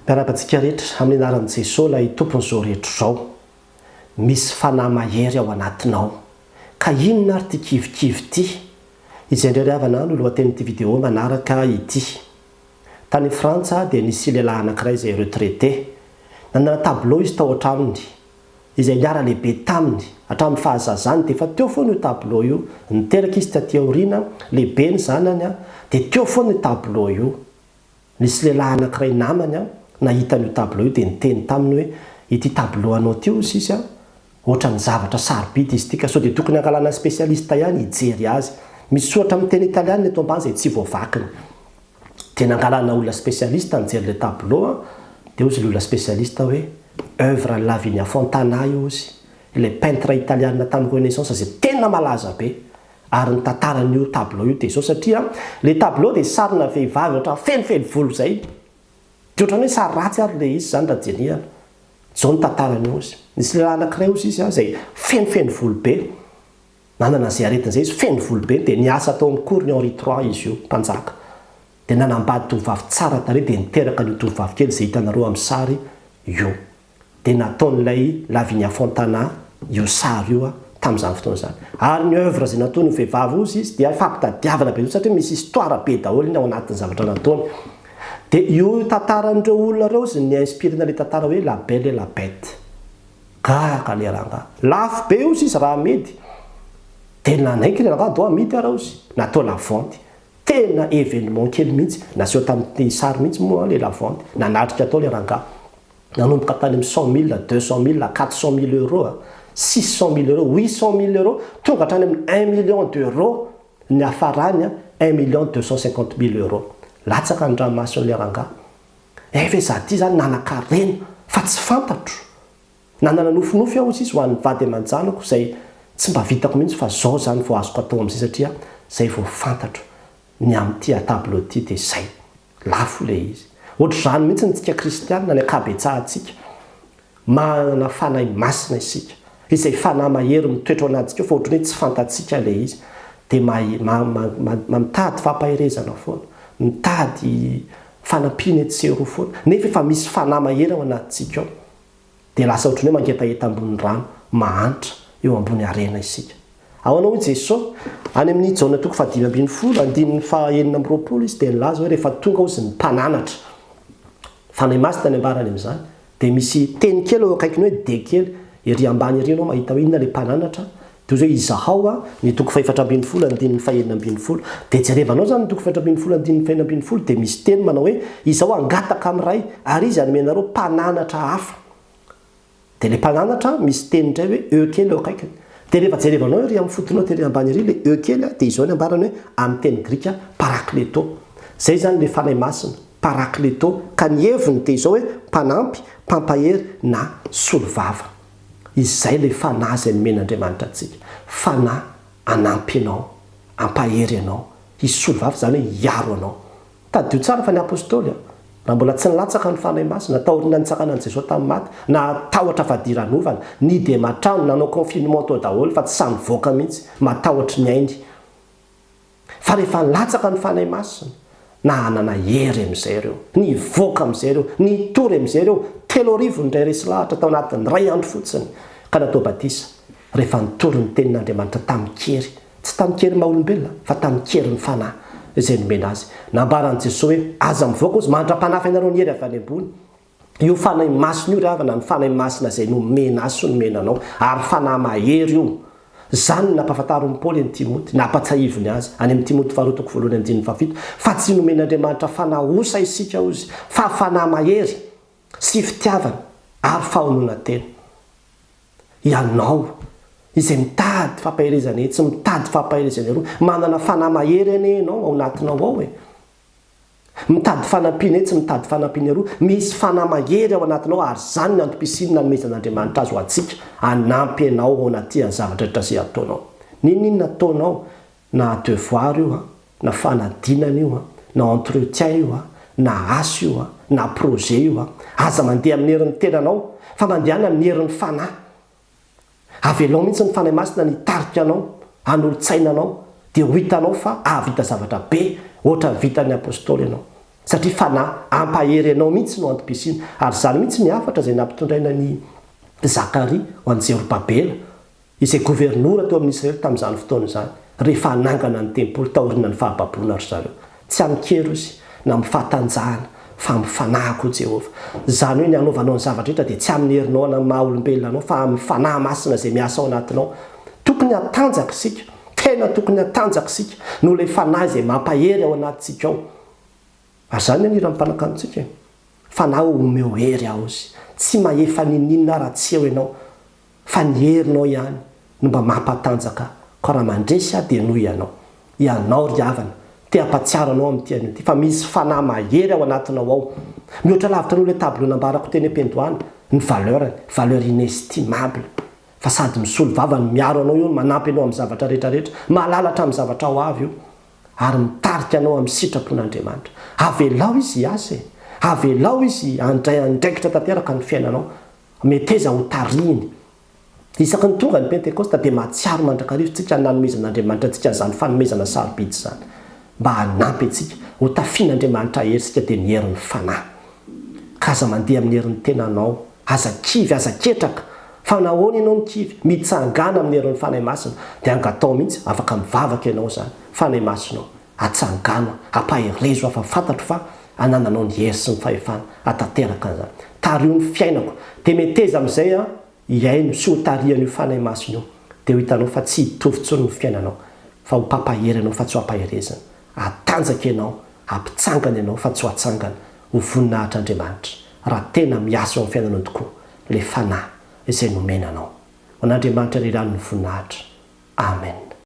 Miarahaba antsika rehetra amin'ny anaran'i Jesoa ilay Tompon'izao rehetra izao. Misy fanahy mahery ao anatinao. Ka inona ary ity kivikivy ity? Izay indray ry havana no lohatenin'ity vidéo manaraka ity. Tany Frantsa dia nisy lehilahy anankiray izay retraité. Nanana tableau izy tao an-tranony. Izay niara-lehibe taminy hatramin'ny fahazazany dia efa teo foana io tableau io. Niteraka izy taty aoriana, lehibe ny zanany dia teo foana io tableau io. Nisy lehilahy anankiray namany an, nahita an'io tableau io dia niteny taminy hoe, ity tableau anao ity hozy izy an, ohatran'ny zavatra sarobidy izy ity ka sao dia tokony hangalana spécialiste ihany hijery azy. Misy soratra amin'ny teny italiana eto ambany izay tsy voavakiny. Dia nangalana olona spécialiste nijery ilay tableau an, dia hozy ilay olona spécialiste hoe, oeuvre an'i Lavinia Fontana io hozy, ilay peintre italiana tamin'ny Renaissance izay tena malaza be. Ary ny tantaran'io tableau io dia izao satria ilay tableau dia sarina vehivavy ohatran'ny fenofeno volo izay. Dia ohatran'ny hoe sary ratsy ary ilay izy izany raha dinihana. Izao ny tantaran'io ozy. Nisy lehilahy anankiray ozy izy izay fenofeno volo be. Nanana izay aretina izay izy, feno volo be, dia niasa tao amin'ny cour-n'i Henri trois izy io, mpanjaka. Dia nanambady tovovavy tsara tarehy dia niteraka an'io tovovavy kely izay hitanareo amin'ny sary io. dia nataon'ilay Lavinia Fontana io sary io tamin'izany fotoana izany. Ary ny oeuvre izay nataon'io vehivavy io izy dia fampitadiavana be satria misy histoire be daholo iny ao anatin'ny zavatra nataony. Dia io tantaran'ireo olona ireo izy ni-inspirena ilay tantara hoe La Belle et la Bête. Gaga ilay rangahy. Lafo be ozy izy raha amidy. Dia nanaiky ilay rangahy ndao amidy ara ozy. Natao la vente. Tena événement kely mihitsy. Naseho tamin'ny sary mihitsy moa ilay la vente. Nanatrika tao ilay rangahy. Nanomboka tany amin'ny 100 000, 200 000, 400 000 euros, 600 000 euros, 800 000 euros, tonga hatrany amin'ny un million d'euros, niafarany un million 250 mille euros. Latsaka ny ranomason'ilay rangahy. Hay ve za ty zany nanan-karena fa tsy fantatro. Nanana nofinofy aho hozy izy ho an'ny vady aman-janako izay tsy mba vitako mihitsy fa zao zany vao azoko atao amin'izay satria zay vao fantatro ny amin'ity tableau ity dia zay. Lafo ilay izy. Ohatr'izany mihitsy ny tsika kristianina, ny ankabetsahantsika. Manana fanahy masina isika. Izay fanahy mahery mitoetra ao anatintsika ao fa ohatran'ny hoe tsy fantatsika ilay izy. Dia mitady fampaherezana foana. Mitady fanampiana etsy sy eroa foana. Nefa efa misy fanahy mahery ao anatintsika ao. Dia lasa ohatran'ny hoe mangetaheta ambony rano, mahantra eo ambony harena isika. Ahoana hoy Jesoa? Any amin'ny Jaona toko faha-15, andininy faha-26 izy dia nilaza hoe rehefa tonga hozy ny mpananatra, Fanahy Masina ny ambarany amin'izany, dia misy teny kely eo akaikiny hoe dia kely, ery ambany ery ianao mahita hoe inona ilay mpananatra, dia hozy hoe izahao a, ny toko faha-14 andininy faha-16. Dia jerevanao izany ny toko faha-14 andininy faha-16 dia misy teny manao hoe izao hangataka amin'ny Ray ary Izy hanome anareo mpananatra hafa. Dia ilay mpananatra misy teny indray hoe eo kely eo akaikiny. Dia rehefa jerevanao ery amin'ny fotonote ery ambany ery ilay eo kely dia izao ny ambarany hoe amin'ny teny grika parakleto. Izay izany ilay Fanahy Masina, parakleto, ka ny heviny dia izao hoe mpanampy, mpampahery na solovava. Izay ilay Fanahy izay nomen'Andriamanitra antsika. Fanahy hanampy anao, hampahery anao, hisolo vava, izany hoe hiaro anao. Tadidio tsara fa ny Apostoly, raha mbola tsy nilatsaka ny Fanahy Masina, taorian'ny nitsanganan'i Jesoa tamin'ny maty, nahatahotra fadiranovana, nidy aman-trano, nanao confinement tao daholo fa tsy sahy nivoaka mihitsy, matahotry ny ainy. Fa rehefa nilatsaka ny Fanahy Masina, nahanana hery amin'izay ireo, nivoaka amin'izay ireo, nitory amin'izay ireo, 3000 indray resy lahatra tao anatin'ny iray andro fotsiny, ka natao batisa, rehefa nitory ny Tenin'Andriamanitra tamin-kery. Tsy tamin-kery maha olombelona, fa tamin-kerin'ny Fanahy izay nomena azy. Nambaran'i Jesoa hoe, Aza mivoaka hozy, mandra-panafy anareo ny hery avy any ambony. Io Fanahy Masina io ry havana, ny Fanahy Masina izay nomena ahy sy nomena anao, ary Fanahy mahery io. Izany no nampahafantarin'i Paoly an'i Timoty, nampatsahiviny azy, any amin'ny Timoty faharoa toko voalohany andininy fahafito, fa tsy nomen'Andriamanitra fanahy osa isika, hozy, fa fanahy mahery, sy fitiavana, ary fahononan-tena. Ianao, izay mitady fampaherezana etsy, mitady fampaherezana eroa, manana fanahy mahery anie ianao ao anatinao ao e! Mitady fanampiana etsy, mitady fanampiana eroa, misy fanahy mahery ao anatinao ary izany ny antom-pisiany nanomezan'Andriamanitra azy ho antsika, hanampy anao ao anatihan'ny zavatra rehetra izay ataonao. N'inon'inona ataonao, na devoir io an, na fanadinana io an, na entretien io an, na asa io an, na projet io an, aza mandeha amin'ny herin'ny tenanao fa mandehana amin'ny herin'ny fanahy. Avelao mihitsy ny Fanahy Masina ny hitarika anao, hanolo-tsaina anao, dia ho hitanao fa hahavita zavatra be ohatran'ny vitan'ny Apostoly ianao. Satria Fanahy hampahery anao mihitsy no antom-pisiany. Ary izany mihitsy ny hafatra izay nampitondraina an'i Zakaria ho an'i Zerobabela, izay governora teo amin'i Israely tamin'izany fotoana izany, rehefa hanangana ny tempoly taorian'ny fahababoana ry zareo. Tsy amin-kery hozy, na amin'ny fahatanjahana, fa amin'ny Fanahiko, hoy Jehovah. Izany hoe ny hanaovanao ny zavatra rehetra dia tsy amin'ny herinao na amin'ny maha-olombelona anao, fa amin'ny Fanahy Masina izay miasa ao anatinao. Tokony hatanjaka isika, tena tokony hatanjaka isika, noho ilay Fanahy izay mampahery ao anatintsika ao. Ary izany ny hiran'ny mpanakantontsika e! Fanahy ô, omeo hery aho, hozy. Tsy mahefa n'inon'inona aho raha tsy eo Ianao. Fa ny herinao ihany no mba mampatanjaka ahy, koa raha mandresy aho dia noho Ianao. Ianao ry havana, te hampatsiaro anao amin'ity anio ity fa misy fanahy mahery ao anatinao ao. Mihoatra lavitra noho ilay tableau nambarako teny am-piandohana ny valeur-ny, valeur inestimable. Fa sady misolo vava no miaro anao io no manampy anao amin'ny zavatra rehetra rehetra, mahalala hatramin'ny zavatra ho avy io ary mitarika anao amin'ny sitrapon'Andriamanitra. Avelao izy hiasa e! Avelao izy handray andraikitra tanteraka ny fiainanao. Meteza ho tarihiny. Isaky ny tonga ny Pentekosta dia mahatsiaro mandrakariva isika ny nanomezan'Andriamanitra antsika an'izany fanomezana sarobidy izany. Mba hanampy antsika ho tafian'Andriamanitra hery isika dia ny herin'ny Fanahy. Ka aza mandeha amin'ny herin'ny tenanao. Aza kivy, aza ketraka. Fa nahoana ianao no kivy? Mitsangàna amin'ny herin'ny Fanahy Masina. Dia angatao mihitsy, afaka mivavaka ianao izany. Fanahy Masina ô, Atsangano, ampaherezo aho fa fantatro fa anananao ny hery sy ny fahefana hatanteraka an'izany. Tariho ny fiainako. Dia meteza amin'izay aho hihaino sy ho tarihan'io Fanahy Masina io. Dia ho hitanao fa tsy hitovy intsony ny fiainanao fa ho mpampahery ianao fa tsy ho ampaherezina. Hatanjaka ianao, hampitsangana ianao fa tsy ho atsangana. Ho voninahitr'Andriamanitra raha tena miasa eo amin'ny fiainanao tokoa ilay Fanahy izay nomena anao. Ho an'Andriamanitra irery ihany ny voninahitra. Amen.